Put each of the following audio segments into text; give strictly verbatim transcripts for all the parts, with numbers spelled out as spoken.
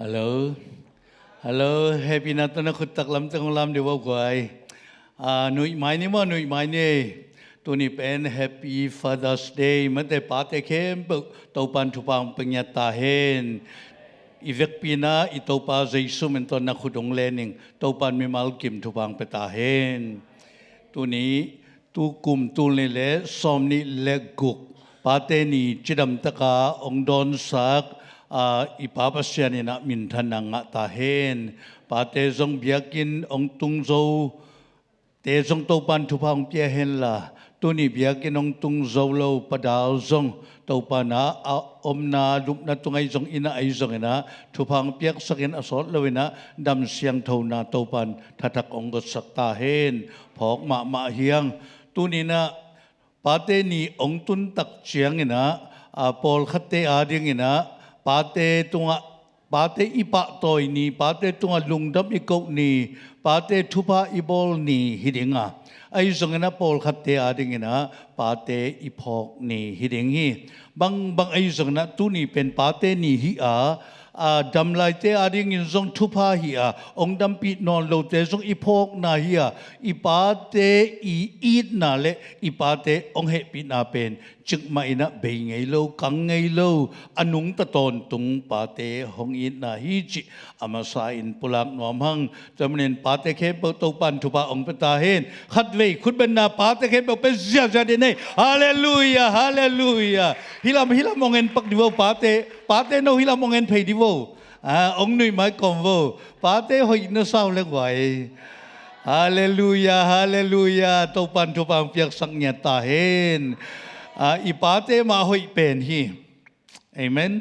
Hello. Hello, hehpihna tawh na khut taklam teng hong lam dih vo guai. Ah, nuih mai ni maw, nuih mai ni. Tuni pen Happy Father's Day. Mate pate khempeuh Topan thupha hong pia ngiat ta hen. I vekpi-in ah i Topa Jesu min tawh na khut hong len ning. Topan mimal kim thupha hong pia ta hen. Tuni tukum tul nih le sawm nih le guk Pate Ni cidam taka hong dawnsak, ah, i Pa Pasian in ah minthanna ngah ta hen. Pate zong biakinn hong tung zo te zong Topan thupha hong pia hen la, tuni biakinn hong tung zo lo Pa Dal zong Topan ah a omna lupna tung ahi zong in ah, ahi zongin ah thupha hong piaksak in, a sawt lo in ah dam siangthona Topan thathak hong gotsak ta hen. Phawk mahmah hi hang. Tuni-in ah Pate Ni hong tun tak ciangin ah, a, pawlkhatte adingin ah pate tungah, pate i pahtawi ni, pate tungah lungdam i koh ni, pate thupha i bawl ni hi ding a, ahi zongin ah pawlkhatte adingin ah pate i phawk ni hi ding hi. Bangbang ahi zongin ah tuni pen Pate Ni hi a, a, damlaite adingin zong thupha hi a, hong dampih nawn lote zong i phawkna hi a, i pate i itna le i pate hong hehpihna pen cikmah in ah bei ngei lo, kang ngei lo, a nungta tawntung pate hong itna hi cih a masa in pulak nuam hang. Tua manin pate khempeuh Topan thupha hong pia ta hen. Khatvei khutbenna pate khempeuh pia ziahziah dih ni. Halleluiah, halleluiah. Hilam, hilam hong en pak dih vo pate. Pate no hilam hong en phei dih vo. Ah, hong nuih mai kawm vo. Pate hoih na sau le guai. Halleluiah, halleluiah. Topan thupha hong piaksak ngiat ta hen. Ah, i pate mah hoih pen hi. Amen.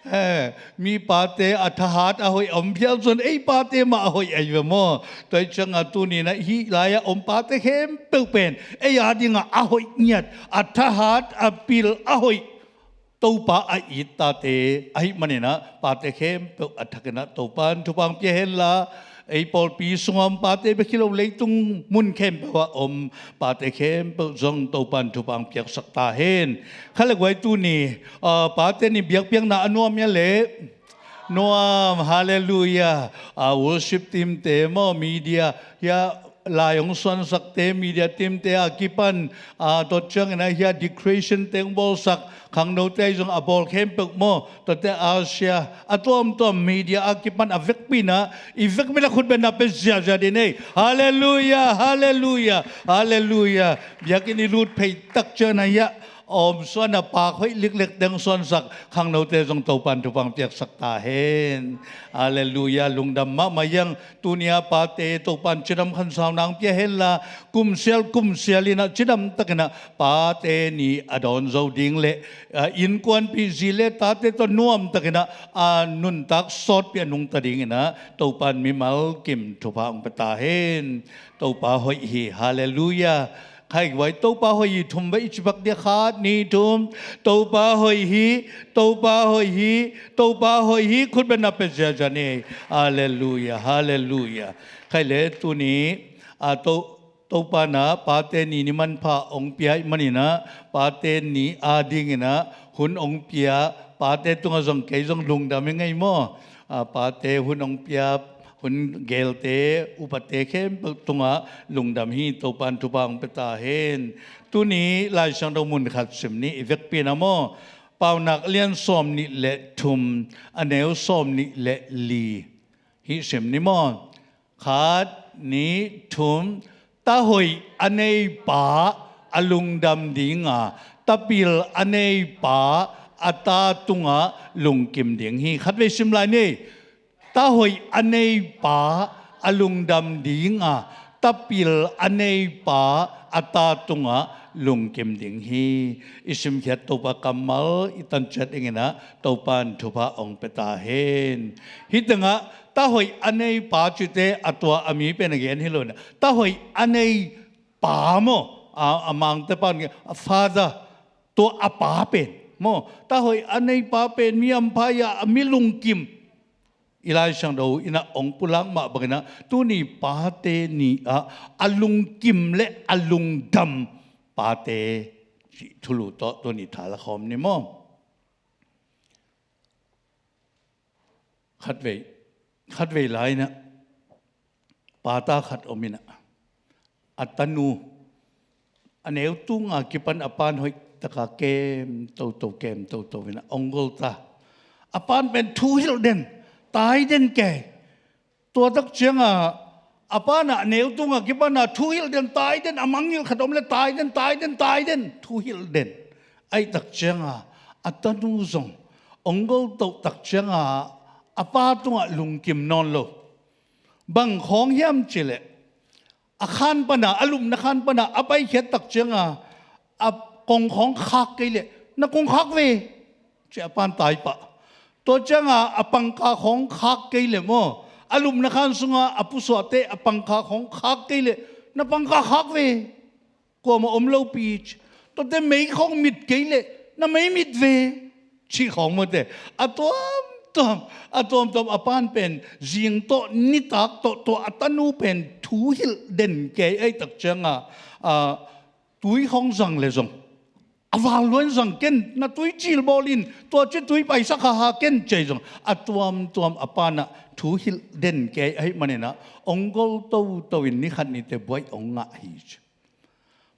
Eh, mi pate a thahat a hoih a om phial zong ei pate mah a hoih ahi ve maw? Tua hi ciangah tuni-in ah hih lai-ah om pate khempeuh pen ei adingah a hoih ngiat, a thahat, a pil, a hoih Topa a it tate ahih manin ah pate khempeuh a thakin ah Topan thupha hong pia hen la, ei pawlpi sungah om pate bek hi lo, leitung mun khempeuh ah om pate khempeuh zong Topan thupha hong piaksak ta hen. Kha le guai tuni, ah, Pate Ni biakpiakna a nuam hia le? Nuam, halleluiah. Ah, worship team te maw, media, hia lai hong suansakte, media team te a kipan, ah, tua ciangin ah hia decoration te hong bawlsak khangnote ahi zong a bawl khempeuh maw, tuate a sia, a tuamtuam media a kipan a vekpi-in ah, i vekpi-in ah khutbenna pia ziahziah dih ni. Halleluiah, halleluiah, halleluiah. Biakinn i lut phei tak ciangin ah hia a omsuan a pak hoih liklek te hong suansak khangnote zong Topan thupha hong piaksak ta hen. Halleluiah, lungdam mahmah hi hang. Tuni-ah pate Topan cidam khansauna hong pia hen la, kumsial kumsial in ah cidam takin ah Pate Ni a dawn zo ding le, ah, innkuanpih zi le tate tawh nuam takin ah a nuntak sawtpi a nungta dingin ah Topan mimal kim thupha hong pia ta hen. Topa hoih hi, halleluiah. Kha le guai, Topa hoih hi thum va i ci pak dih a, khat, nih, thum. Topa hoih hi, Topa hoih hi, Topa hoih hi, khutbenna pia ziahziah ni. Halleluiah, halleluiah. Kha le tuni, a, To, Topan ah Pate Ni ni manpha hong pia ahih manin ah Pate Ni adingin ah hun hong pia pate tungah zong kei zong lungdam ing ei maw. A, pate hun hong pia, hun gelte, upate khempeuh tungah lungdam hi. Topan thupha hong pia ta hen. Tuni Lai Siangtho mun khat sim ni, i vekpi-in ah maw. Paunak a lian sawm nih le thum, a neu sawm nih le li. Hih sim ni maw. Khat, nih, thum. Ta hoih a nei pa a lungdam ding a, ta pil a nei pa a ta tungah lungkim ding hi. Khatvei sim lai ni. Ta hoih a nei pa a lungdam ding a, ta pil a nei pa a ta tungah lungkim ding hi. I simkhiat Topa kammal i tan ciat dingin ah Topan thupha hong pia ta hen. Hih tengah ta hoih a nei pa cihte a tua a mi pen a gen hi lo in ah, ta hoih a nei pa maw, a, a Mangte pan a father, tua a pa pen maw, ta hoih a nei pa pen mi hampha hi a, a mi lungkim. I Lai Siangtho in ah hong pulak mah bangin ah tuni Pate Ni ah a lungkim le a lungdam pate cih thulu tawh tuni thala khawm ni maw. Khatvei, khatvei lai-in ah, pata khat om in ah, a tanu, a neu tunga kipan a pan hoih taka kem toto, kem toto in ah ong gol ta. A pan pen thu hilh den, tai den kei. Tua tak cianga a pan ah neu tunga kipan a thu hilh den, tai den, a mangngilh khat om le tai den, tai den, tai den, thu hilh den. Aih tak cianga a tanu zong ong gol toh tak cianga a pa tungah lungkim nawn lo. Bang khawng hiam cih leh, a khan pana, a lupna khan pana a paikhiat tak cianga a kong khawng khak kei leh, "Na kong khak ve," ci a pan tai pah. Tua cianga a pangkha khawng khak kei leh maw, a lupna khan sunga a pusuahte a pangkha khawng khak kei leh, "Na pangkha khak ve, kuamah om lopi," ci. Tuate mei khawng mit kei leh, "Na mei mit ve," ci khawng mawte. A tuamtuam, a tuamtuam a pan pen zing tawh nitak tawh tua a tanu pen thu hilh den kei aih tak cianga, a, tui khawng zang le zong, a val luan zang ken, "Na tui cil bawl in, tua ci tui paisak haha ken," ci zong a tuamtuam a pan ah thu hilh den kei ahih manin ah ong gol toto in ni khat nite buai ong ngah hi ci.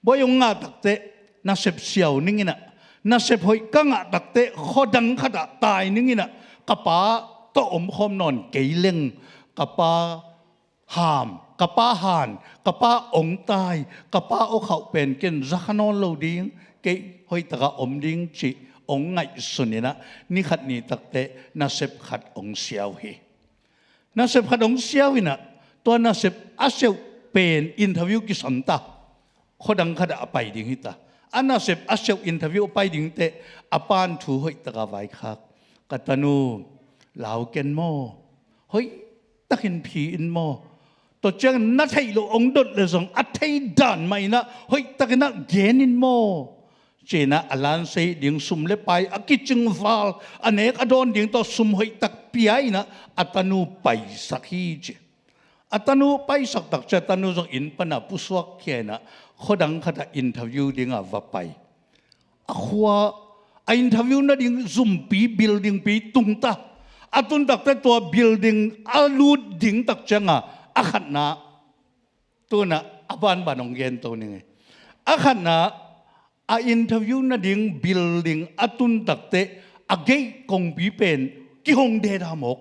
Buai ong ngah takteh nasep siau ning in ah, nasep hoih ka ngah takteh khuadang khatah tai ning in ah, ka pa tawh omkhawm nawn kei leng, ka pa ham, ka pa han, ka pa ong tai, ka pa awkhauh pen ken za kha nawn lo ding, kei hoih taka om ding cih ong ngaihsun in ah, ni khat ni takteh nasep khat ong siau hi. Nasep khat ong siau in ah, tua nasep a siau pen interview kisan ta. Khuadang khatah a pai ding hi ta. A nasep a siau interview a pai dingteh a pan thu hoih taka vaikhak. "Ka tanu, lau ken maw? Hoih takin phi in maw? Tua ciang na theih loh ong dot le zong a thei dan mah in ah hoih takin ah gen in maw?" Ci-in ah a lansei ding sum le pai a kicing val, a nek a dawn ding tawh sum hoih tak pia in ah a tanu paisak hi ci. A tanu paisak tak ciang a tanu zong inn pana pusuak khia in ah khuadang khatah interview dingah va pai. A khua, a interview nading zumpi, building pi tung ta. A tun takteh tua building a lut ding tak cianga a khatna, tu-in ah a banban ong gen to ning ei. A khatna, a interview nading building a tun takteh a gate kongpi pen kihong deda mawk.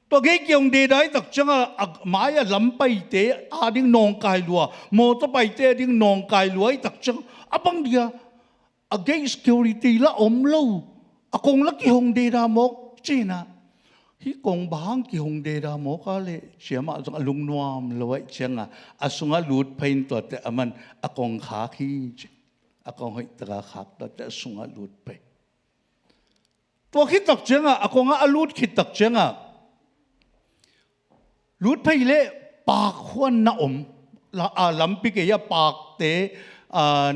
Tua gate kihong deda aih tak cianga a mai-a lam paite ading nawngkai lua, mawtaw paite ading nawngkai lua aih tak cianga a bang dia, a gate security la om lo, a kong la kihong deda mawk ci-in ah, "Hih kong bang hang kihong deda mawk a leh?" ci-a amah zong a lungnuam lo aih cianga a sungah lut phei in tuate aman a kong khak hi ci. A kong hoih taka khak tuate a sungah lut phei. Tua khit tak cianga, a kongah a lut khit tak cianga, lut phei leh paak huan na om, la-, a, lampi gei-a paakte, a,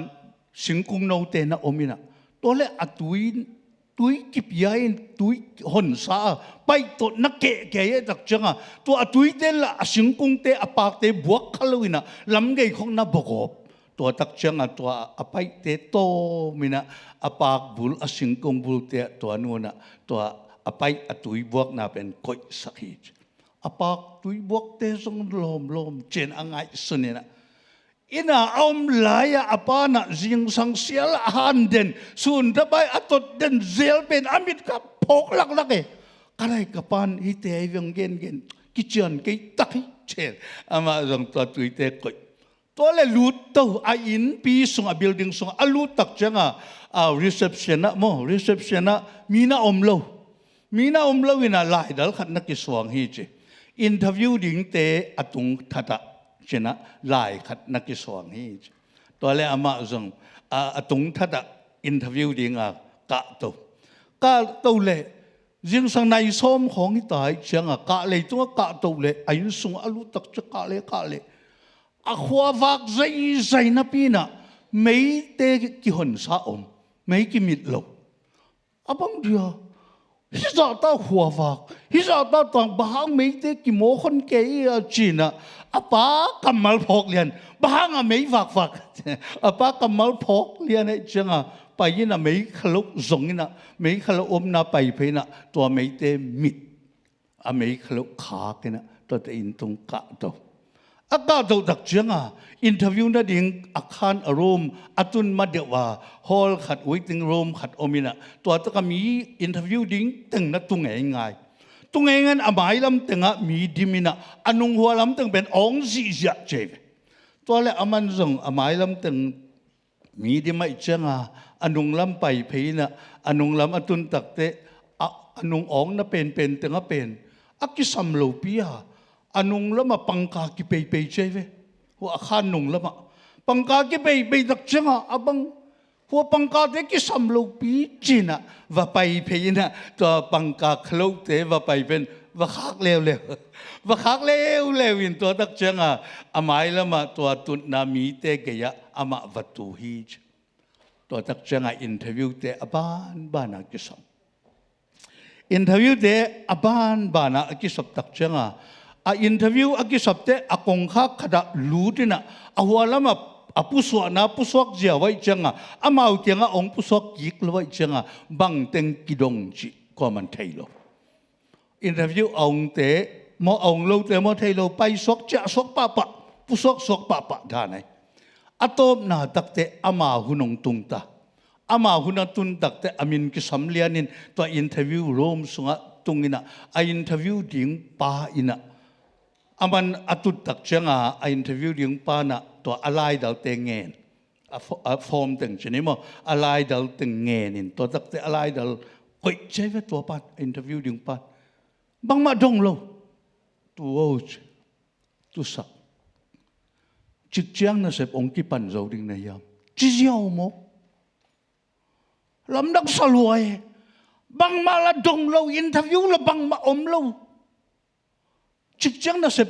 singkung note na om in ah, tua leh a tui, tui kipia in, tui honsa a, paih tawh na keh kei aih tak cianga, tua a tuite lah a singkungte, a paakte buak kha lo in ah, lam gei khong na bawgawp. Tua tak cianga tua a paihte tawm in ah, a paak bul, a singkung bulte ah tua nu-in ah tua a paih a tui buakna pen koihsak hi ci. A paak tui buakte zong lawmlawm ci-in a ngaihsun in ah, inn-a a om lai-ah a pa in ah zingsang sial a han den, sun thapai a tot den zel pen a mit ka phawk laklak e. Ka lai, ka pa in hihte ahi veng gengen, kician kei tak hi ci-in amah zong tua tuite koih. Tua leh lut to, a innpi sungah, building sungah a lut tak cianga, a, reception ah maw, reception ah mi na om lo. Mi na om lo in ah laidal khat na kisuang hi ci. Interview dingte a tung thatah ci-in ah lai khat na kisuang hi ci. Tua leh amah zong, a, a tung thatah interview dinga kahto. Kahto leh zingsang nai sawm khawng hi ta aih cianga kah leitungah kahto leh a inn sungah a lut tak ciang kah leh, kah leh a khuavak zaizai napi in ah meite kihonsa om, mei kimit lo. A bang dia, hih zahta khuavak, hih zahta tang bang hang meite kimawk hon kei a ci-in ah a pa kammal phawk lian, bang hang a mei vakvak. A pa kammal phawk lian aih cianga pai in ah mei kha lo zong in ah, mei kha lo omna pai phei in ah tua meite mit. a mei kha lo khak in ah, tuate inn tung kahto. A kahto tak cianga interview nading a khan a room a tun ma deuh a, hall khat, waiting room khat om in ah, tua taka mi interview ding teng na tu ngeingai. Tu ngeingai in a mailam tengah mi dim in ah, a nunghua lam teng pen awng zihziah ciai ve. Tua le a man zong a mailam teng mi dim ahih cianga a nunglam pai phei in ah, a nunglam a tun takteh a, a nung awng na penpen tengah pen a kisam lopi a, a nunglamah pangka kipeipei ciai ve. Hua a khan nunglamah pangka kipeipei tak cianga a bang, hua pangkate kisam lopi ci in ah va pai phei in ah, tua pangka kha lote va pai phei in va khak leuleu. Va khak leuleu in tua tak cianga a mailamah tua tutna mite gei-ah amah va tu hi ci. Tua tak cianga interview te a banbanah kisam. Interview te a banbanah a kisap tak cianga, a interview a kisap te a kongkhak khatah lut in ah, a hua lamah a pusuahna pusuak ziau ahih cianga, amau kiangah hong pusuak kik lo ahih cianga, bangteng kidong cih kuaman thei lo. Interview a ongte maw, a ong lote maw thei lo, paisuak ciahsuak pahpah, pusuaksuak pahpah dan ahi. A tawpna takteh ama hun hong tungta. Ama hun a tun takteh a min kisam lianin tua interview room sungah tung in ah, a interview ding pa in ah, a man a tut tak cianga a interview ding pa in ah tua a laidalte ngen. A fo-, a form teng ci ni maw, a laidal teng ngen in, tua takteh a laidal koih ciai ve tua pan, interview ding pan. Bangmah dong lo. Tu o ci. Tusak. Cikciang nasep hong kipan zo ding na hiam? Ci ziau maw? Lamdang sa lua e. Bangmah la dong lo, interview la bangmah om lo. Cikciang nasep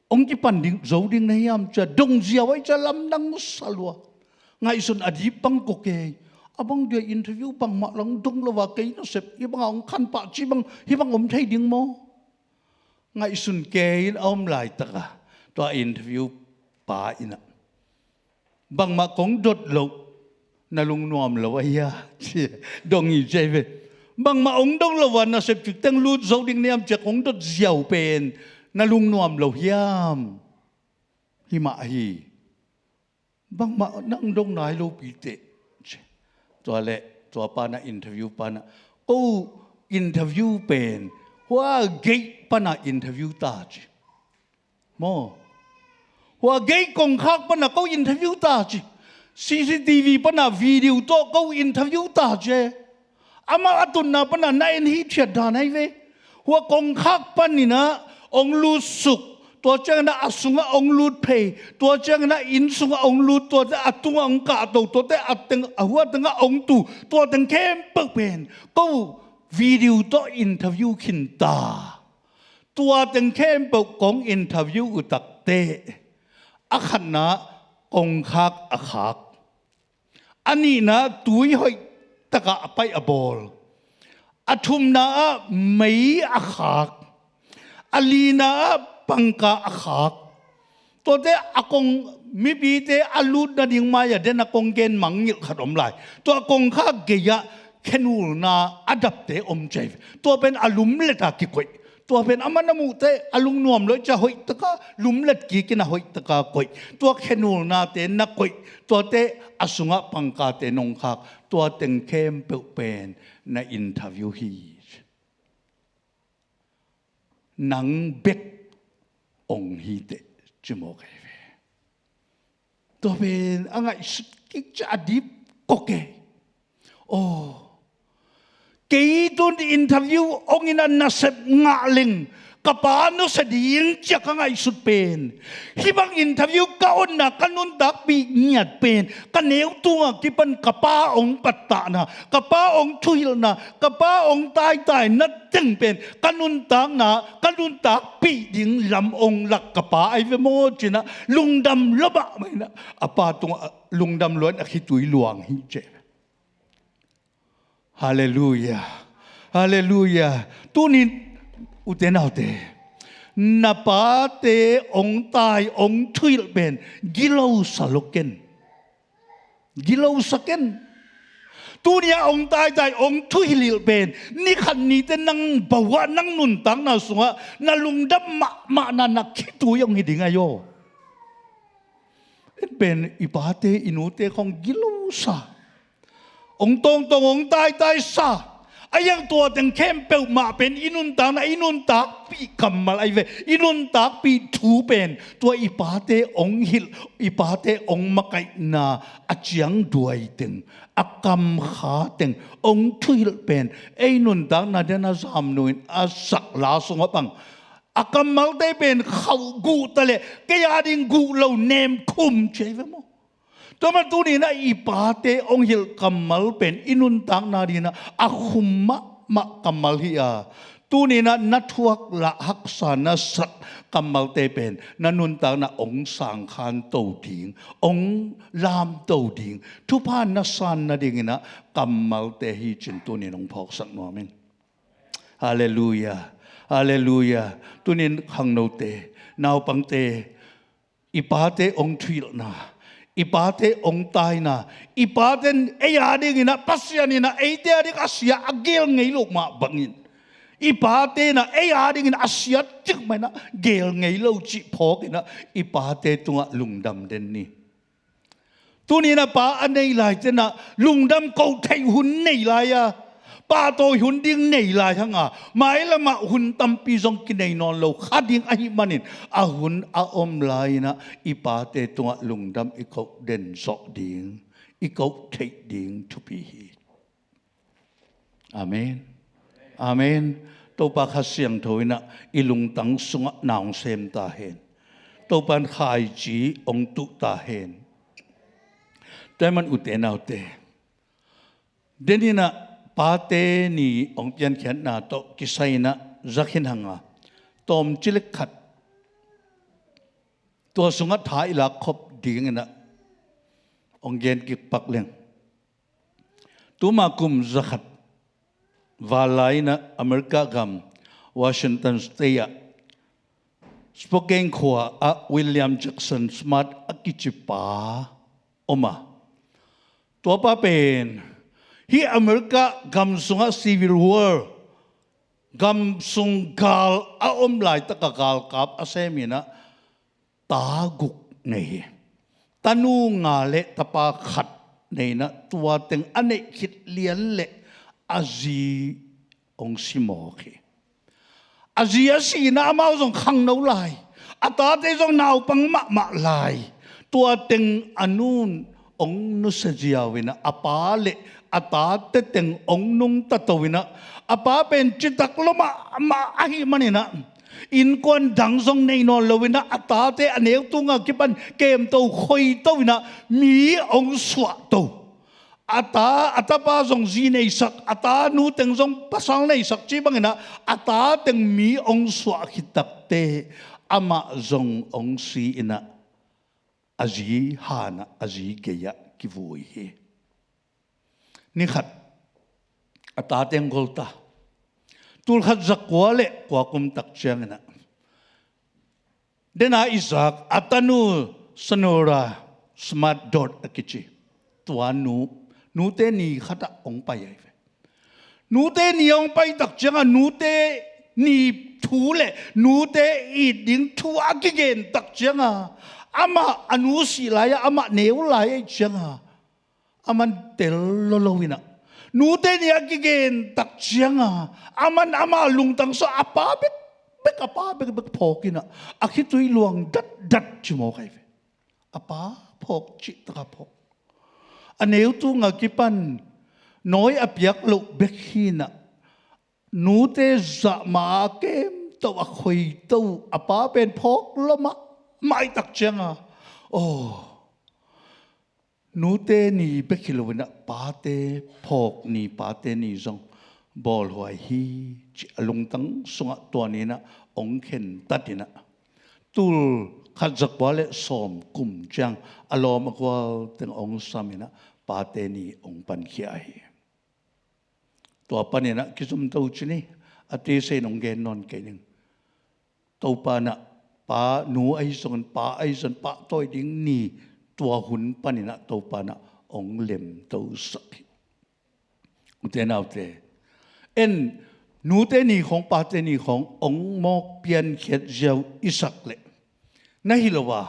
hong kipan ding, zo ding na hiam cia dong ziau ahi cia lamdang sa lua. Ngaihsun a dip bang kua kei. A bang dia interview bangmah la hong dong lo a, kei nasep hih banga hong khan pah ci bang, hih bang om thei ding maw? Ngaihsun kei in a om laitaka tua interview pa in ah, bangmah kong dot loh na lungnuam lo a hia? Ci dong hi ciai ve. Bangmah hong dong lo a nasep cikteng lut zo ding niam cia kong dot ziau pen na lungnuam lo hiam? Himah hi. Bangmah nang dong nai lopi teh. Ci. Tua le tua pana interview pana, ko interview pen hua gate pana interview ta ci. Maw? Hua gate kongkhak pana ko interview ta ci. C C T V pana video tawh ko interview ta ci. Amah a tunna pana na en hithiat dan ahi ve. Hua kongkhak panin ah hong lutsuk, tua ciangin ah a sungah hong lut phei, tua ciangin ah inn sungah hong lut, tuate a tungah hong kahto, tuate a teng, a hua tengah hong tu, tua teng khempeuh pen ko video tawh interview khinta. Tua teng khempeuh kong interview uh takteh a khatna kongkhak a khak. A nihna tui hoih takah a paih a bawl. A thumna ah mei a khak. A lina ah pangka a khak. Tuate a kong mipite a lut nading mai-ah den a kong gen mangngilh khat om lai. Tua kongkhak gei-ah khenulna a dapte om ciai. Tua pen a lumlet a kikoih. Tua pen a man a muhte a lungnuam lo cia hoihtaka lumlet kikin a hoihtaka koih. Tua khenulnate na koih. Tuate a sungah pangkate nong khak. Tua teng khempeuh pen na interview hi. Nang bek ong hi teh ci mawk ahi ve. Tua pen a ngaihsut kik cia a dip kok e. Aw, kei tun interview ong in a nasep ngah leng ka pa nusia ding cia ka ngaihsut pen. Hih bang interview ka otna ka nuntakpih ngiat pen ka neu tungah kipan ka pa ong pattahna, ka pa ong thuhilhna, ka pa ong taitaina teng pen ka nuntakna, ka nuntakpih ding lam ong lak ka pa ahi ve maw ci-in ah lungdam lua mahmah in ah, a pa tungah lungdam lua in a khitui luang hi ci. Halleluiah. Halleluiah. Tunin ute naute, na pate ong tai ong thuhilh pen gilosa lo ken. Gilosa ken. Tuni a hong taitai, hong thuhilhilh pen, ni khat nite nang bawah, nang nuntakna sungah na lungdam mahmahna na khitui hong hi ding ahi aw. En pen i pate i nute khong gilosa, hong tongtong hong taitaisa, a hiang tua teng khempeuh mah pen i nuntakna, i nuntakpih kammal ahi ve. I nuntakpih thu pen tua i pate hong hilh, i pate hong makaihna a ciang duai teng, a kamkha teng hong thuhilh pen ei nuntakna den a zamnu in a sak la sungah bang, a kammalte pen khauh guh ta leh kei a ding guh lo nem khum ci ahi ve maw. Tua mah tuni-in ah i pate hong hilh kammal pen i nuntakna dingin ah a khum mahmah kammal hi a, tuni-in ah na thuak lah haksa na sak kammalte pen na nuntakna hong sangkhan to ding, hong lam to ding, thupha na san nadingin ah kammalte hi cin tuni-in hong phawksak nuam ing. Halleluiah. Halleluiah. Tuni-in khangnote, naupangte, i pate hong thuhilhna, i pate hong taina, i pate in ei a dingin ah, Pasian in ah eite a ding a sia a geel ngei loh mah bangin, i pate in ah ei a dingin a sia tik mah in ah geel ngei lo cih phawkin ah i pate tungah lungdam den ni. Tuni-in ah pa a nei laite in ah lungdam koh theih hun nei lai a, pahtawi hun ding nei lai hang a, mailam ah hun tampi zong kinei nawn lo kha ding ahih manin, a hun a om lai-in ah i pate tungah lungdam i koh den zawh ding, i koh theih ding thupi hi. Amen. Amen. Topa Kha Siangtho in ah i lungtang sungah na hong sem ta hen. Topa in khaici hong tuh ta hen. Tua ahih man ute naute, den in ah pate ni hong piankhiatna tawh kisai in ah za khin hang a, tawmcik le khat tua sungah tha i lak khop dingin ah hong gen kik pak leng. Tuma kum zakhat val lai-in ah America gam Washington State ah Spokane khua ah William Jackson Smart a kici pa om a, tua pa pen hih America gam sungah Civil War, gam sung gal a om laitak a galkap a sem in ah ta guk nei hi. Tanu nga le tapa khat nei in ah tua teng a neih khit lian leh a zi hong si mawk hi. A zi a si in ah amau zong khangno lai, a tate zong naupang mahmah lai. Tua teng a nu in hong nusia ziau in ah a pa le a tate teng hong nungta to in ah, a pa pen citak lua mahmah ahih manin ah innkuan dang zong nei nawn lo in ah a tate a neu tung a kipan kemto khoito in ah mi hong suah to. A ta, a tapa zong zi neisak, a ta nu teng zong pasal neisak cih bangin ah a ta teng mi hong suah khit takteh amah zong hong si in ah a zi han ah, a zi gei ah kivui hi. Ni khat a tate hong gol ta. Tul khat za kua le kua kum tak ciangin ah, den a i zak a tanu Sonora Smart Dodd a kici, tua nu, nute ni khat ah hong pai ahi ve. Nute ni hong pai tak ciang a, nute ni thu le nute it ding thu a kigen tak ciang a, amah a nu sih lai a, amah neu lai ahih ciang a, aman tel lolo in ah, nute ni a kigen tak ciang a, aman ama lungtang sungah a pa bekbek, a pa bekbek phawk in ah, a khitui luang datdat ci mawk ahi ve. A pa phawk cih tak a phawk. A neu tung a kipan nawi a piak loh bek hi in ah, nute zah mah a kemto, a khoito, a pa pen phawk lua mahmah ahih tak ciang a, aw, nute ni bek hi lo in ah pate phawk ni, pate ni zong bawlhuai hi, ci a lungtang sungah tua ni in ah hong khentat in ah, tul khat za kua le sawm kum ciang a lawm a gual teng hong sam in ah pate ni hong pankhia hi. Tua panin ah kizom to ci ni, a tisa in hong gen nawn kei ning. Topa in ah pa, nu ahi zongin, pa ahi zongin, pahtawi ding ni, tua hun panin ah Topa in ah hong lemtosak hi. Te naute, en, nute ni khawng pate ni khawng ong mawk piankhiat ziau i sak leh na hi lo a,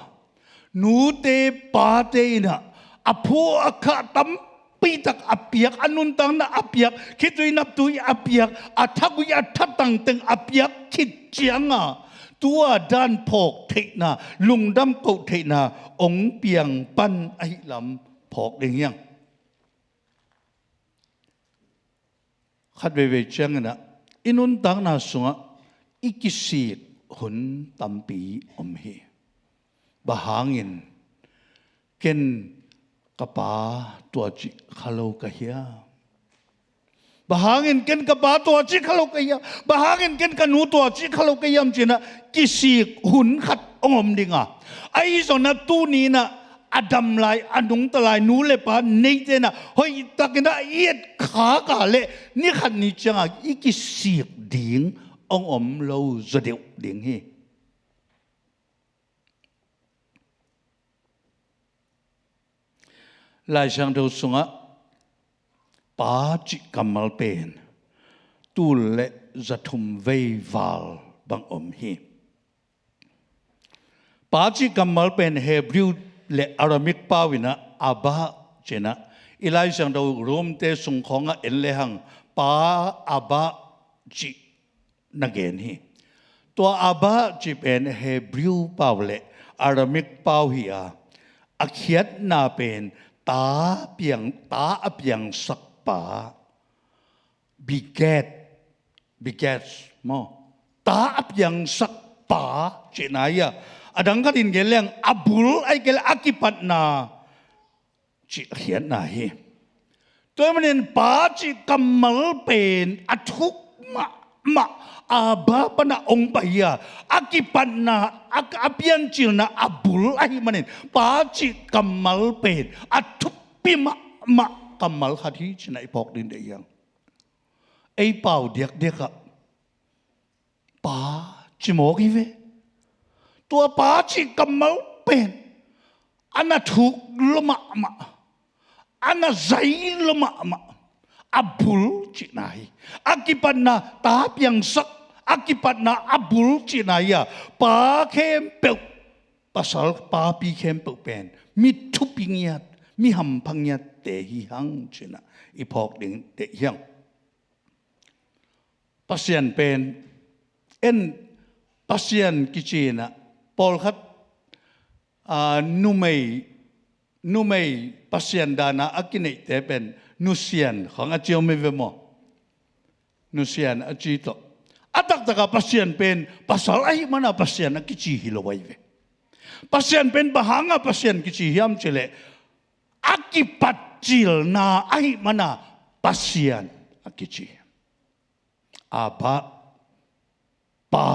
nute pate in ah a phu a khah tampi tak a piak, a nuntakna a piak, khitui naptui a piak, a thagui a thatang teng a piak khit ciang a, tua dan phawk theihna, lungdam koh theihna ong piang pan ahi lam phawk ding hi hang. Khat veivei ciangin ah i nuntakna sungah i kisik hun tampi om hi. Bang hangin ken ka pa tua cih kha lo ka hiam? Bang hangin ken ka pa tua cih kha lo ka hiam? Bang hangin ken ka nu tua cih kha lo ka hiam? Ci-in ah kisik hun khat ong om ding a, ahi zongin ah tuni in ah a dam lai, a nungta lai nu le pa neite in ah hoihtakin ah i et khak a leh ni khat ni ciang a i kisik ding ong om lo zaw deuh ding hi. Lai Siangtho sungah pa cih kammal pen tul le zathum vei val bang om hi. Pa cih kammal pen Hebrew le Aramaic pau in ah Abba ci-in ah, i Lai Siangtho Rom te sung khawng ah en lehang Pa, Abba cih na gen hi. Tua Abba cih pen Hebrew pau le Aramaic pau hi a, a khiatna pen ta piang, ta a piangsak pa, beget, beget maw, ta a piangsak pa cihna hi a, a dang khatin gen leng a bul ahih kei leh a kipatna cih a khiatna hi. Tua ahih manin pa cih kammal pen a thuk mahmah, Abba pan a ong pai hi a, a kipatna, a, a piancilna a bul ahih manin pa cih kammal pen a thupi mahmah kammal khat hi ci-in ah i phawk ding deih hi hang. Ei pau diakdiak ah pa ci mawk hi ve. Tua pa cih kammal pen a na thuk lua mahmah, a na zai lua mahmah, a bul cihna hi. A kipatna ta piangsak, a kipatna a bul cihna hi a, pa khempeuh, pasal papi khempeuh pen mi thupi ngiat, mi hampha ngiatte hi hang ci-in ah i phawk ding deih hi hang. Pasian pen, en, Pasian kici in ah pawlkhat, aa, numei, numei Pasian dan a a kineihte pen nusian khawng a ci om hi ve maw? Nusian a ci tawh. A taktak a Pasian pen pasal ahih man a Pasian a kici hi lo ahi ve. Pasian pen bang hang a Pasian kici hiam cih leh a kipatcilna ahih man a Pasian a kici. Abba, pa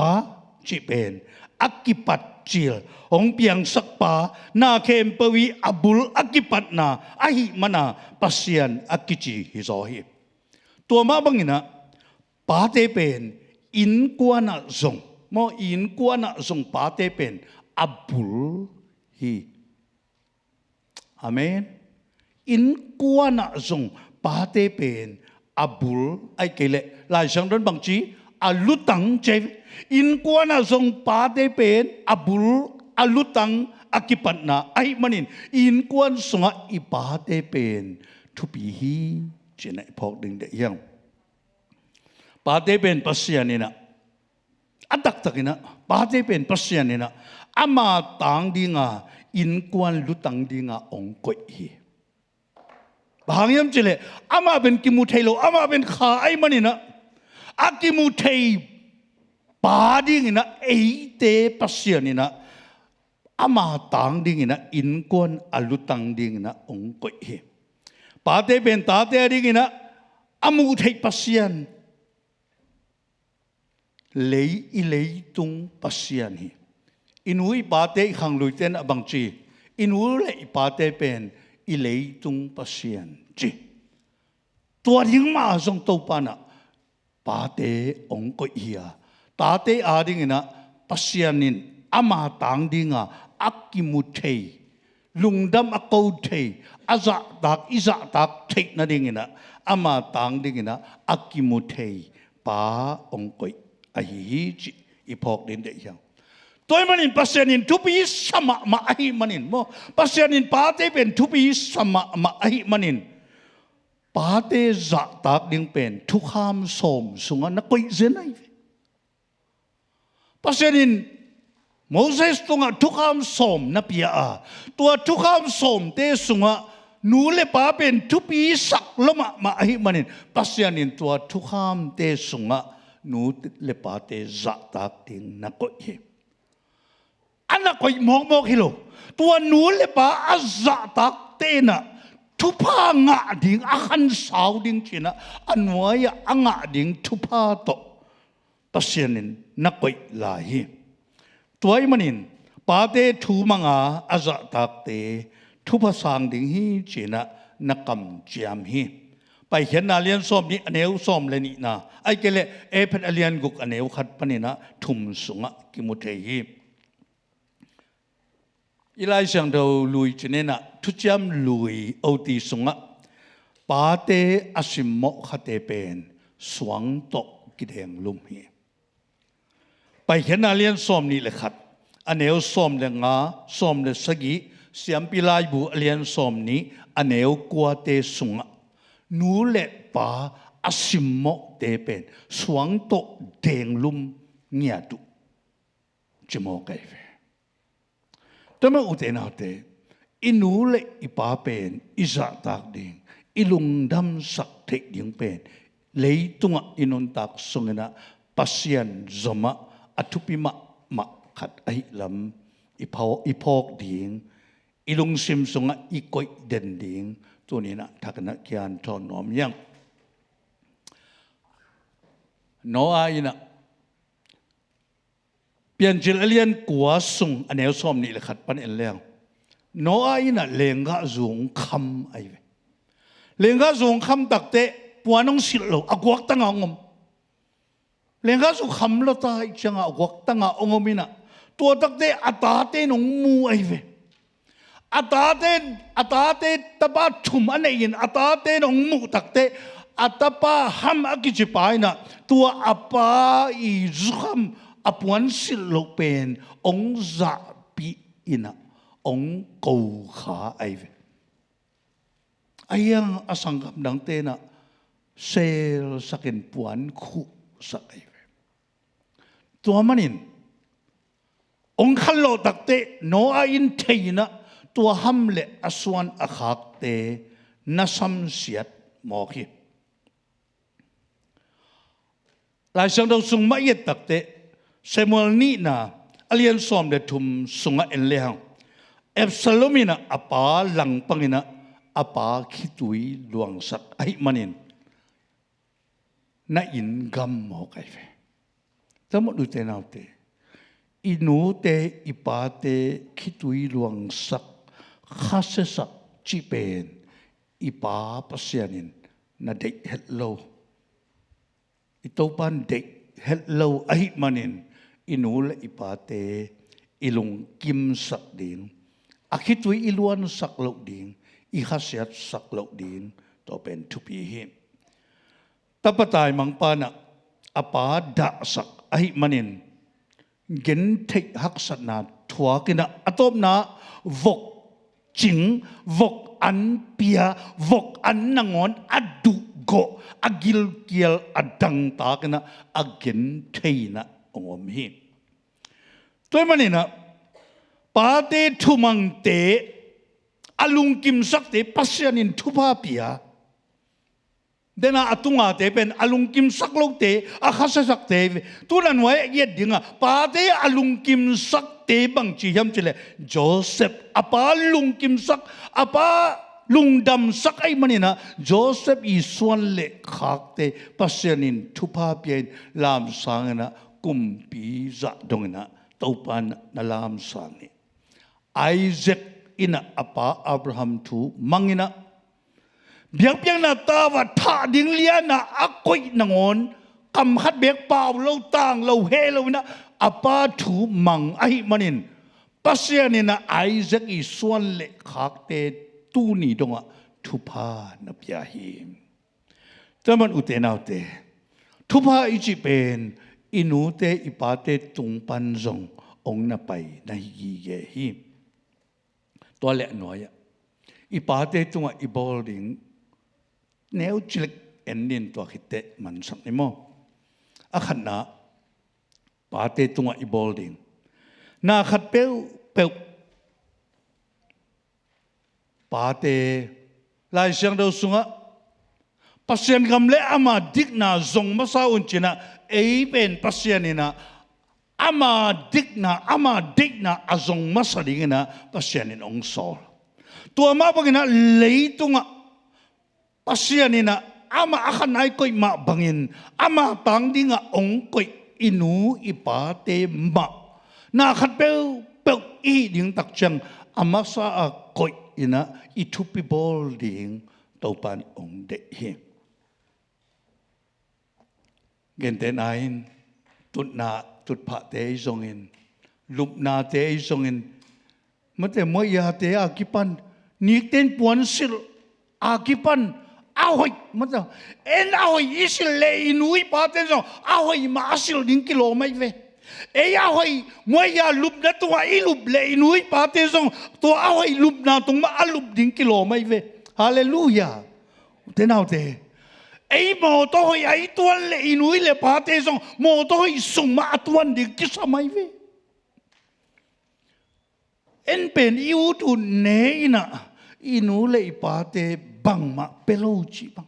cih pen a kipatcil, hong piangsak pa, na khempeuh i a bul a kipatna ahih man a Pasian a kici hi zaw hi. Tua mah bangin ah pate pen innkuan ah zong, maw, innkuan ah zong pate pen a bul hi. Amen. Innkuan ah zong pate pen a bul, ahih kei leh Lai Siangtho in bang ci, a lutang ci hi. Innkuan ah zong pate pen a bul, a lutang, a kipatna ahih manin innkuan sungah i pate pen thupi hi ci-in ah i phawk ding deih hi hang. Pate pen Pasian in ah, a taktak in ah, pate pen Pasian in ah ama tang ding a, innkuan lutang ding a hong koih hi. Bang hang hiam cih leh amah pen kimu thei lo, amah pen kha ahih manin ah, a kimu thei pa dingin ah eite Pasian in ah ama tang dingin ah innkuan a lutang dingin ah hong koih hi. Pate pen tate a dingin ah a muh theih Pasian, lei, i leitung Pasian hi. I nu i pate, i khangluite in ah bang ci, i nu le i pate pen i leitung Pasian ci. Tua ding mah zong Topa in ah pate hong koih hi a, tate a dingin ah Pasian in ama tang ding a, a kimu thei, lungdam a ko thei, a zahtak, i zahtak theih nadingin ah ama tang dingin ah a kimu thei pa hong koih ahi hi cih i phawk ding deih hiam? Tua ahih manin Pasian in thupi sa mahmah ahih manin maw, Pasian in pate pen thupi sa mahmah ahih manin pate zahtak ding pen thukham sawm sungah na koih zen ahi ve. Pasian in Moses tungah thukham sawm na pia a, tua thukham sawmte sungah nu le pa pen thupi sak lua mahmah ahih manin Pasian in tua thukhamte sungah nu le pate zahtak ding na koih hi. A na koih mawkmawk hi lo. Tua nu le pa a zahtakte in ah thupha ngah ding, a khansau ding ci-in ah a nuai-ah a ngah ding thupha tawh Pasian in na koih lai hi. Tua ahih manin pate thu manga a zahtakte thupha sang ding hi ci-in ah na kamciam hi. Paikhiatna a lian sawm nih a neu sawm le nihna, ahih kei leh Efesa a lian guk a neu khat panin ah thum sungah kimu thei hi. I Lai Siangtho lui cinin ah Thuciam Lui oti sungah pate a simmawh khate pen suang tawh kidenglum hi. Paikhiatna a lian sawm nih le khat a neu sawm le nga, sawm le sagih, Siampi Laibu a lian sawm nih a neu kuate sungah nu le pa a simmawhte pen suang tawh denglum ngiat uh ci mawk ahi ve. Tua mah ute naute, i nu le i pa pen i zahtak ding, i lungdamsak theih ding pen leitungah i nuntak sungin ah Pasian zomah a thupi mahmah khat ahih lam i phaw-, i phawk ding, i lungsim sungah i koih den ding tuni-in ah thakin ah kian thawn nuam hi hang. Noah in ah Piancil a lian kua sung a neu sawm nih le khat pan en leng, Noah in ah lenggahzu hong kham ahi ve. Lenggahzu hong kham takteh puan hong silh lo, a guaktang ah hong om. Lenggahzu kham lua ta ahih ciangah a guaktang ah hong om in ah, tua takteh a tate in hong mu ahi ve. A tate, a tate tapa thum a neih in a tate in hong muh takteh, a tapa Ham a kici pa in ah tua a pa i zukham, a puan silh loh pen hong zahpih in ah hong kokha ahi ve. Ahi hang a sanggam dangte in ah selsak in puan khuhsak ahi ve. Tua manin hong khanlawh takteh Noah in thei in ah tua Ham le a suan a khakte na samsiat mawk hi. Lai Siangtho sung mah i et takteh Samuel nihna a lian sawm le thum sungah en lehang, Absalom in ah a pa langpang in ah a pa khitui luangsak ahih manin na inn gam mawk ahi ve. Tua mah ute naute, i nute i pate khitui luangsak, khasiasak cih pen i Pa Pasian in na deih het lo. I Topa in deih het lo ahih manin i nu le i pate i lungkimsak ding, a khitui i luansak loh ding, i khasiatsak loh ding, tua pen thupi hi. Tapa taimangpa in ah a pa dahsak ahih manin gentheih haksatna thuak in ah a tawpna vok cing, vok an pia, vok an nangawn a duhgawh, a gilkial a dangtak in ah a genthei in ah hong om hi. Tua ahih manin ah pate thumangte, a lungkimsakte Pasian in thupha pia. Dena a tungate pen a lungkimsak lote, a khasiasakte hi ve. Tu-in a nuai-ah i et ding a, pate a lungkimsakte bangci hiam cih leh Joseph, a pa lungkimsak, a pa lungdamsak ahih manin ah Joseph i suan le khakte Pasian in thupha pia-in lamsang in ah kumpi zah dongin ah Topa in na lamsang hi. Isaac in ah a pa Abraham thu mang in ah biakpiakna tau ah thah ding lian ah a koih nangawn kam khat beek pau lo, tang lo, heh lo in ah a pa thu mang ahih manin Pasian in ah Isaac i suan le khakte tuni dongah thupha na pia hi. Tua man ute naute, thupha i cih pen i nute i pate tung pan zong hong na pai na hi gige hi. Tua leh nuai-ah i pate tungah i bawl ding neu cilek en nin, tua khit teh mansak ni maw? A khatna, pate tungah i bawl ding na khat peuhpeuh, pate, Lai Siangtho sungah Pasian gam le ama dikna zong masa un ci-in ah, ei pen Pasian in ah ama dikna, ama deihna a zong masa dingin ah Pasian in hong sawl. Tua mah bangin ah leitungah Pasian in ah amah a khan a i koih mah bangin ama tang dingah hong koih i nu i pate mah na khat peuhpeuh i hih ding tak ciang a masa a koih in ah i thupi bawl ding Topa in hong deih hi. Gentehna in tutna, tutphahte ahi zongin, lupnate ahi zongin, mate muaihate a kipan, nikten puansilh a kipan a hoih, mate en a hoih i silh leh i nu i pate zong a hoih mah a silh ding kilawm ahi ve. Ei a hoih muaiha lupna tungah i lup leh i nu i pate zong tua a hoih lupna tung mah a lup ding kilawm ahi ve. Halleluiah. Ute naute, ei mawtaw hoih a i tuan leh i nu i le pate zong mawtaw hoih sung mah a tuan ding kisam ahi ve. En pen i ut ut ne in ah i nu le i pate bangmah pia lo cih bang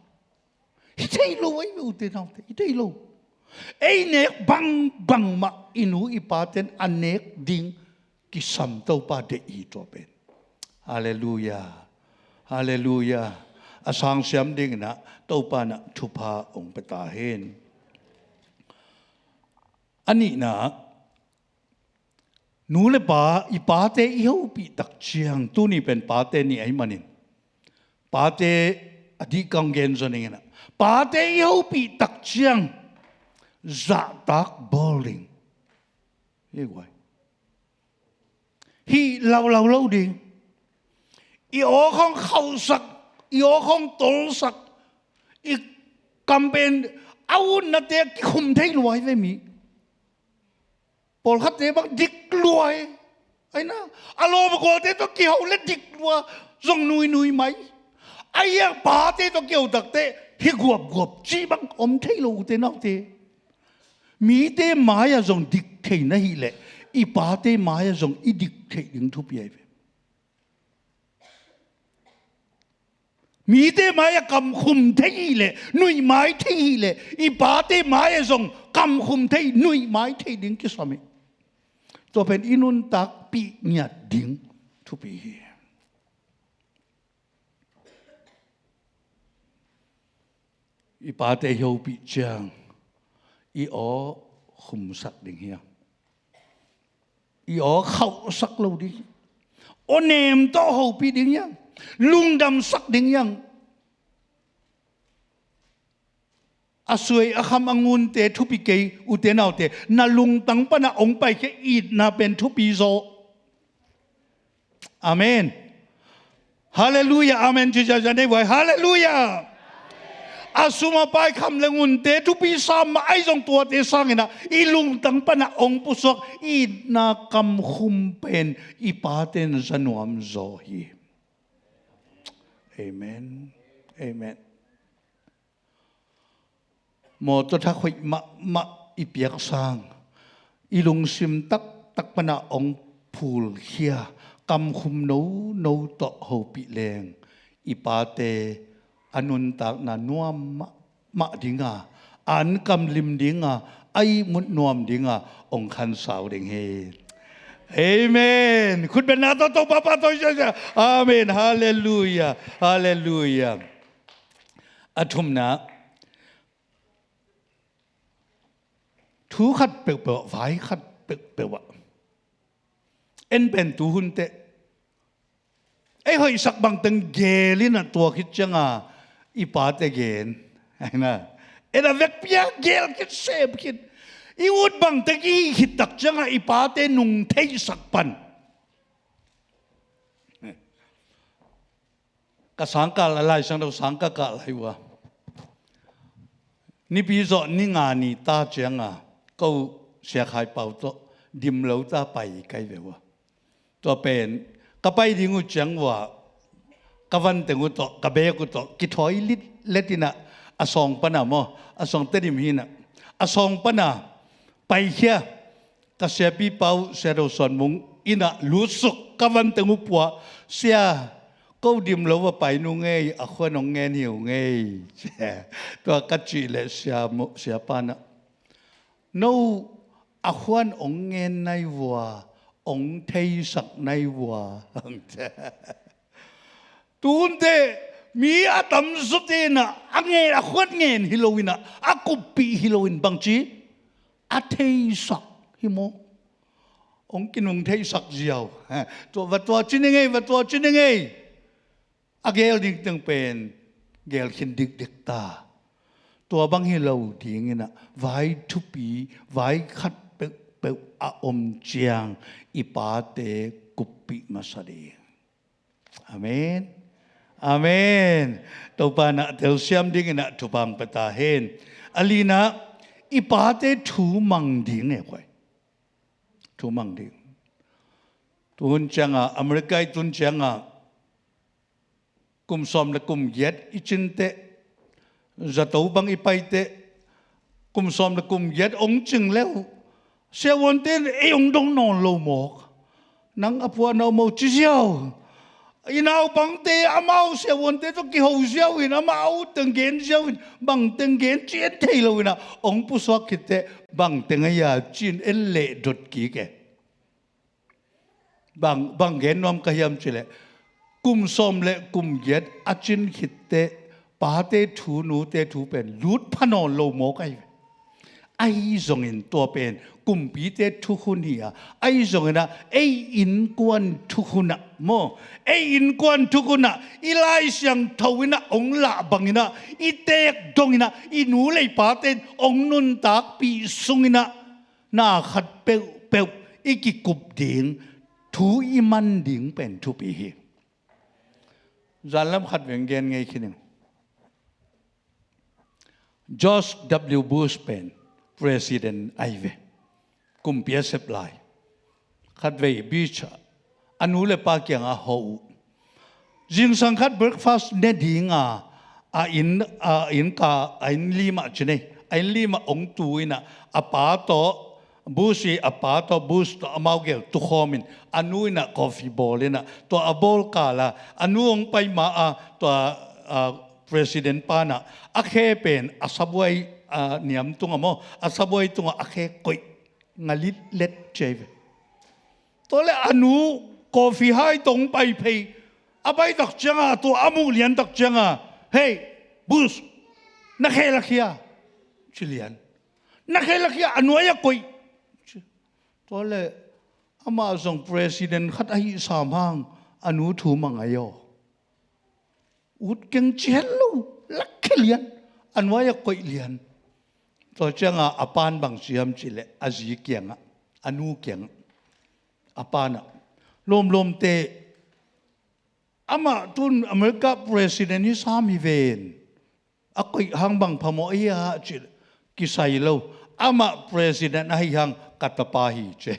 hi thei lo ahi ve ute naute, hi thei lo. Ei nek bang bangmah i nu i paten a nek ding kisam Topa deih hi tua pen. Halleluiah. Halleluiah. A sangsiam dingin ah Topa in ah thupha hong pia ta hen. A nihna, nu le pa, i pate i hopih tak ciang, tuni pen pate ni ahih manin pate a dih kang gen zaw ning in ah, pate i hopih tak ciang zahtak bawl ding. Hi guai. Hih laulau lo ding. I awk hong khauhsak, i awk hong tolsak, i kam pen a utnate a kikhum thei lua hi ve mi. Pawlkhatte bang dik lua hi. Aina, a lawm a gualte tawh kiho le dik lua, zong nuinui mai. Aia pate tawh kiho takteh hi guapguap cih bang om thei lo ute naute. Mite mai-ah zong dik thei na hih leh i pate mai-ah zong i dik theih ding thupi ahi ve. Mite mai-ah kamkhum thei hih leh, nuihmai thei hih leh, i pate mai-ah zong kamkhum thei, nuihmai thei ding kisam hi. Tua pen i nuntakpih ngiat ding thupi hi. I pate i hopih ciang i aw khumsak ding hiam? I aw khauhsak lo ding hiam? Aw nem tawh hopih ding hiam? Lungdamsak ding hiam? A suai a kham a ngunte thupi kei ute naute, na lungtang pana hong paikhia itna pen thupi zaw. Amen. Halleluiah. Amen. Ci ciacia nei vai. Halleluiah. A sum a pai kham le ngunte thupi sa mah ahi zong tuate sangin ah i lungtang pana hong pusuak itna kamkhum pen i paten za nuam zaw hi. Amen. Amen. Mawtaw thak hoih mahmah i piak sang, i lungsim taktak pana hong phulkhia kamkhum nono tawh hopih leng i pate a nuntakna nuam mahmah dinga, an kamlim dinga, a ihmut nuam dinga hong khansau ding hi. Amen. Khutbetna tawh Topa pa tawh siasia. Amen. Halleluiah. Halleluiah. A thumna, thu khat peuhpeuh ah, vai khat peuhpeuh ah, en pen tuhun teh ei hoihsak bangteng geel in ah, tua khit cianga i pate gen. Aina, en a vekpi-a geel khit, sem khit. I ut bangteng i hih khit tak cianga i pate nung theihsak pan. Ka sangkah lai, Laisiangtho sangkah kah lai uh a, Nipi zawh ni nga ni ta cianga ko Sia Khai Pau tawh dim lo ta pai kai ve ua. Tua pen ka pai ding uh ciang ua ka vanteng uh tawh ka bek uh tawh kithawi lit letinah a sawng pana maw, a sawng Tedim hinah a sawng pana paikhia. Ka siapi pau Sia Do Suan Mung innah lutsuk ka vanteng uh pua. Sia, ko dim lo va pai nu ngei, a khuan hong ngen hi uh ngei. Tua ka cih leh sia, siapa nah, no a khuan hong ngen nai vua, hong theisak nai vua. Tunte mi a tamzaw tenah a ngen, a khuat ngen hi loinah a kuppih hi loin bangci a theisak hi maw? Hong kinung theisak ziau. Tua va tua cin i ngei, va tua cin i ngei. A gel dingteng pen gel khin dikdik ta. Tua bang hi lo dinginah vai thupi, vai khat peuhpeuh a om ciang i pate kuppih masa ding. Amen. Amen. Topa nah telsiam dinginah thupang peta hen. A linah i pate thu mang ding e khuai. Thu mang ding. Tuhun cianga, America i tun cianga kum sawm le kum giat i cinteh, zato bang i paiteh, kum sawm le kum giat ong cing leu siavuante in ei ong dong nawn lo mawk. Nang a phuahna om o ci ziau. I naupangte amau siavuante tawh kiho ziau in, amau teng gen ziau in, bang teng gen ci en thei loinah ong pusuak khitteh bang teng a ia ci-in en leh dot kik e. Bang, bang gen nuam ka hiam cileh kum sawm le kum giat a cin khitteh pate thu, nute thu pen lut pha nawn lo mawk ahi ve. Ahi zongin tua pen kumpite thukhun hi a, ahi zonginah ei innkuan thukhunah maw, ei innkuan thukhunah i Lai Siangtho innah ong lah banginah i teek donginah i nu le i pate in ong nuntakpih sunginah na khat peuhpeuh i kikup ding, thu i man ding pen thupi hi. Zanlam khat veng gen ngei khin ing. George W Bush pen president ahi ve. Kumpi a sep lai khatvei beach a nu le pa kiangah ho uh. Zingsang khat breakfast ne dinga a inn, a inn ka, a inn limah ci nei, a inn limah ong tu inah a pa tawh Bush i a pa tawh, Bush tawh amau gel tukhawm in a nu inah coffee bawl inah tua a bawl kala a nu ong pai ma a tua, a, president panah a khe pen a sabuai, a, niam tungah maw, a sabuai tungah a khe koih ngalih let ciai ve. Tua le a nu coffee hai tong pai phei a pai tak cianga tua a muh lian tak cianga, "Hei, Bush, na khe lakhia," ci lian. "Na khe lakhia, a nuai a koih." Tua le amah zong president khat ahi sam hang a nu thu mang ahi aw. Ut keng ci het lo, lakhia lian, a nuai a koih lian. Tua cianga a pan bang siam cileh a zi kiangah, a nu kiangah, a panah, "Lawmlawmte, amah tun America president hi sam hi ven. A koih hang bang phamawh ahi a?" Cileh, "Kisai lo, amah president ahi hang ka tapa hi," ci.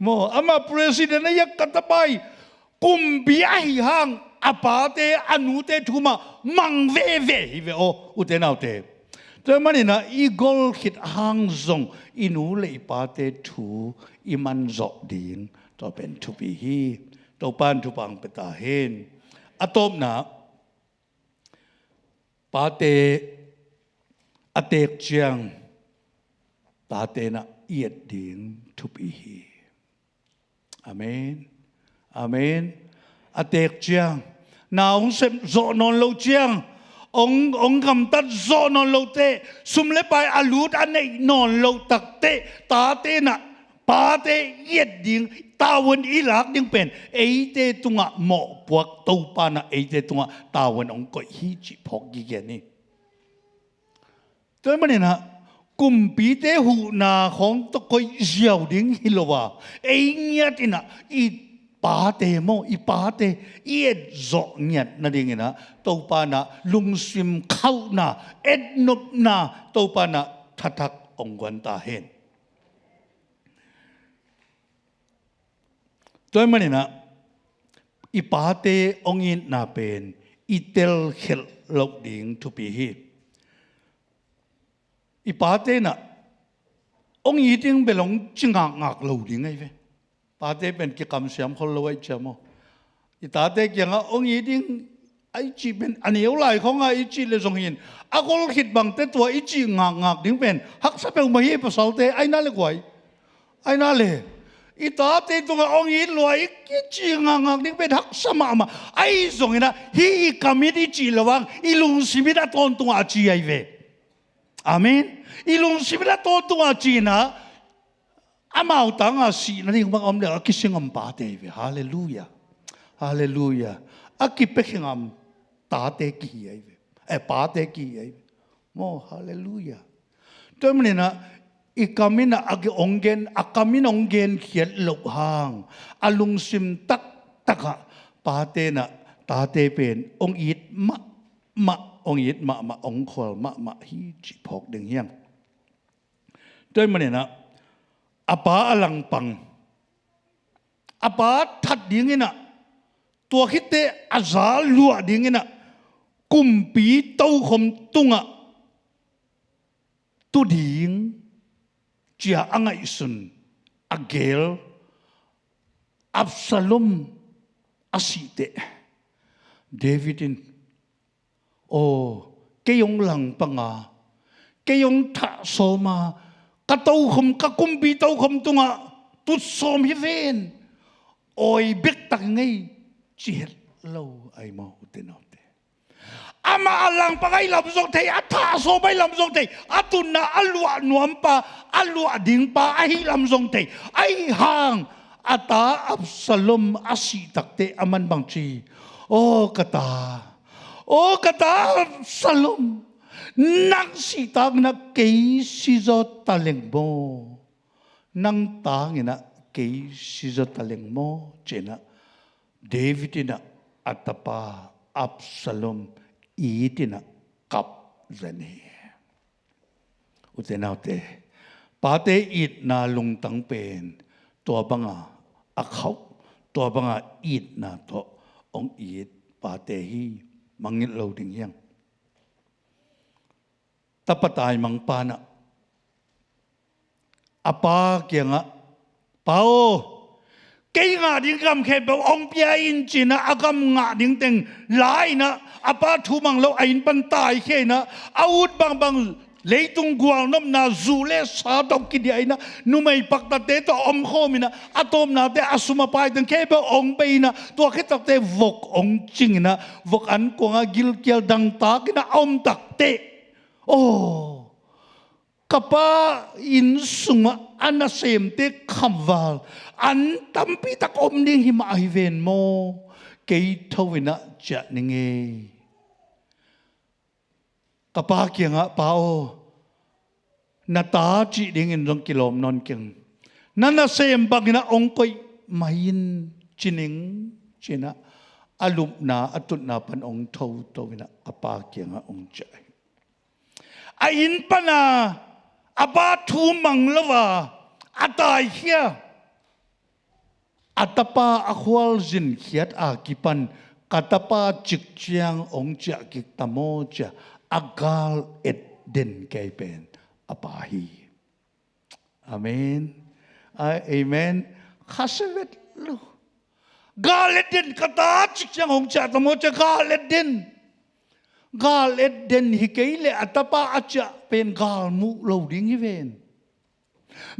Maw, "Amah president ahi a, ka tapa hi." Kumpi ahi hang a pate a nute thu mah mang veve hi ve aw, ute naute. Tua maninah i gol khit hang zong i nu le i pate thu i man zawh ding, tua pen thupi hi. Topan thupang peta hen. A tawpna, pate a teek ciang tate nah i et ding thupi hi. Amen. Amen. A teek ciang, na hong sep zawh nawn loh ciang, hong, hong gamtat zawh nawn lohteh, sum le pai a lut a neih nawn loh takteh, tate nah pate i et ding, tavuan i lak ding pen eite tungah mawhpuak Topa nah eite tungah tavuan hong koih hi cih phawk gige ni. Tua maninah kumpite huhna khawng tawh koih ziau ding hi lo a, ei ngiat inah i pate maw, i pate i etzawh ngiat nadingin ah Topa in ah lungsim khauhna, etnopna, Topa in ah thathak hong guan ta hen. Tua ahih manin ah i pate hong itna pen i telkhialh loh ding thupi hi. I pate in ah hong it ding bel hong ci ngakngak lo ding ahi ve. Pate pen kikamsiam khol lo ahih ciang maw, i tate kiangah hong it ding a i cih pen a neu lai khawngah i cih leh zong hi in, a khol khit bangte tua i cih ngakngak ding pen haksa peuhmah hi. Pasalte, aina le guai, aina le, i tate tungah hong it lua i kicih ngakngak ding pen haksa mahmah. Ahi zongin ah hih i kam in i cih lo hang i lungsim in a tawntungah a ci ahi ve. Amen. I lungsim in a tawntungah a ci in ah amau tangah sih nading bang om le a kising om pate ahi ve. Halleluiah. Halleluiah. A kipia khengam tate kihi ahi ve. Eh, pate kihi ahi ve. Maw, halleluiah. Tua ahih manin ah i kam in ah a hong gen, a kam in hong genkhiat loh hang a lungsim taktakah pate in ah tate pen hong it mahmah, hong it mahmah, hong khual mahmah hi cih phawk ding hi hang. Tua ahih manin ah a pa a langpang, a pa that dingin ah, tua khitteh a za luah dingin ah kumpi tokhom tungah tu ding ci-a a ngaihsun, a gel Absalom a sih teh David in, "Aw, kei hong langpang a, kei hong thah sawm a, ka tokhom, ka kumpi tokhom tungah tut sawm hi ven. Awi bek tak ngei," ci het lo ahi maw, ute naute. Amah a langpang ahih lam zong thei, a thah sawm ahih lam zong thei, a tutna a luah nuampa, a luah dingpa ahih lam zong thei. Ahih hang a ta Absalom a sih takteh aman bang ci, "Aw ka ta, aw ka ta Absalom, nang sih tangin ah kei si zaw ta leng maw? Nang tangin ah kei si zaw ta leng maw?" ci-in ah David in ah a tapa Absalom it in ah kap zen hi. Ute naute, pate itna lungtang pen tua banga a khauh, tua banga itna tawh hong it pate hi. Mangngilh lo ding hi hang. Tapa taimangpa in ah a pa kiangah, "Pa aw, kei ngah ding gam khempeuh hong pia in," ci-in ah a gam ngah ding teng la in ah a pa thu mang lo a inn pan taikhia in ah a ut bangbang leitung gualnopna, zu le sa tawh kidiah in ah numei paktatte tawh omkhawm in ah a tawpnate, a sum a pai teng khempeuh hong bei in ah tua khit takteh vok hong cing in ah vok ankuangah gilkial dangtak in ah a om takteh, "Aw, ka pa inn sungah a nasemte khamval an tampi tak om ding hi mah ahi ven maw? Kei tho in ah ciah ning ei." Ka pa kiangah, "Pa aw, na ta cih dingin zong kilawm nawn keng. Na nasem bangin ah hong koih mai in ci ning," ci-in ah a lupna a tutna pan hong thoto in ah a pa kiangah hong ciah hi. A inn pana a pa thu mang lo a a taikhia, a tapa a khualzin khiat a kipan, "Ka tapa cik ciang hong ciah kik ta maw?" ci-a a gal et den kei pen a pa hi. Amen. Ai, amen. Khasia vet lo. Gal et den, "Ka ta cik ciang hong ciah ta maw?" ci-a gal et den. Gal et den hi kei leh a tapa a ciah pen gal muh lo ding hi ven.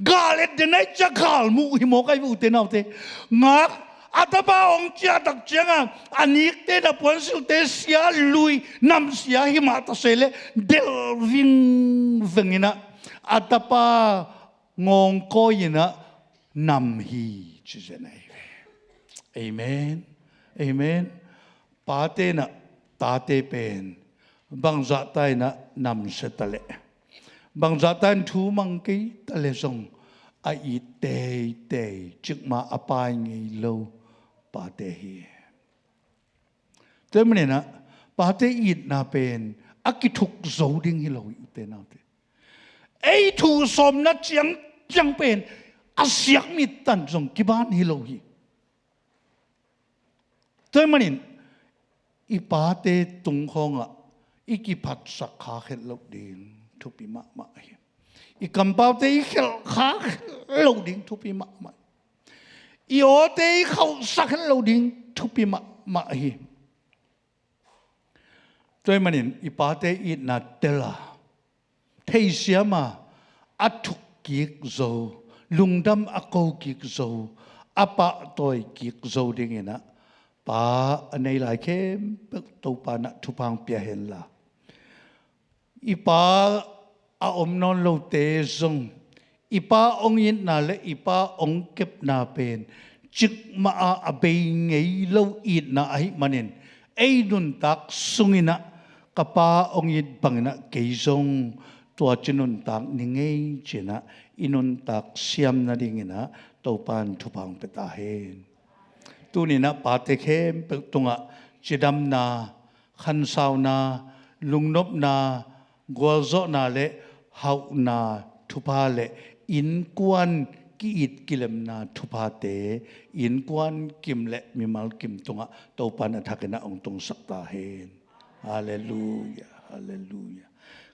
Gal et den ahih ciang gal muh hi mawk ahi ve, ute naute. Ngak, a tapa hong ciah tak ciangah a nikte, na puansilhte sia lui, namsia hi mah ta se leh delh vingveng in ah a tapa ngawngkawi in ah nam hi ci zen ahi ve. Amen. Amen. Pate in ah tate pen bangzahta in ah namsia ta leh, bangzahta in thu mang kei ta leh zong a it teitei, cikmah a pai ngei lo pate hi. Tua maninah pate itna pen a kithuk zo ding hi lo hi, ute naute. Ei thu sawmna ciangciang pen a siak mi tan zong kiban hi lo hi. Tua manin i pate tungkhawngah i kiphatsak kha khelh loh ding thupi mahmah hi. I kampaute i khelh kha khelh loh ding thupi mahmah hi. I awte i khauhsak khelh loh ding thupi mahmah hi. Tua manin i pate itna tela theisiama a thuk kik zo, lungdam a ko kik zo, a pahtawi kik zo dinginah pa a nei lai khempeuh Topa nah thupha pia henla, i pa a om nawn lote zong i pa ong itna le i pa ong kepna pen cikmah a a bei ngei lo itna ahih manin ei nuntak sunginah ka pa ong it banginah kei zong tua ci nuntak ni ngei cinah i nuntak siam nadinginah Topa in thupha pia ta hen. Tuninah pate khempeuh tungah cidamna, khansauna, lungnopna, gualzawhna le hauhna thupha le innkuan ki-it kilemna thuphate, innkuan kim le mimal kim tungah Topa in a thakin a ong tungsak ta hen. Halleluia, halleluia.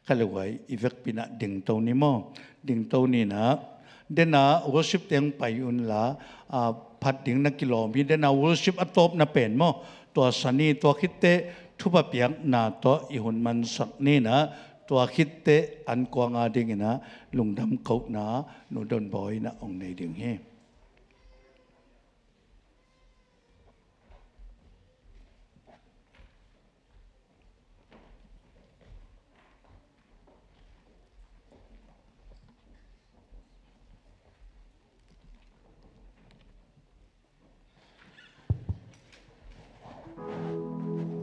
Kha le huai i vekpi nah dingto ni maw? Dingto ninah dena worship teng pai unla, a, phat ding na kilawm hi. Dena worship a tawpna pen maw, tua sani tua khitteh thupha piakna tawh i hun mansak ninah tua khitteh ankuang a dinginah lungdam kohna Nu Don Bawi inah ong nei ding hi.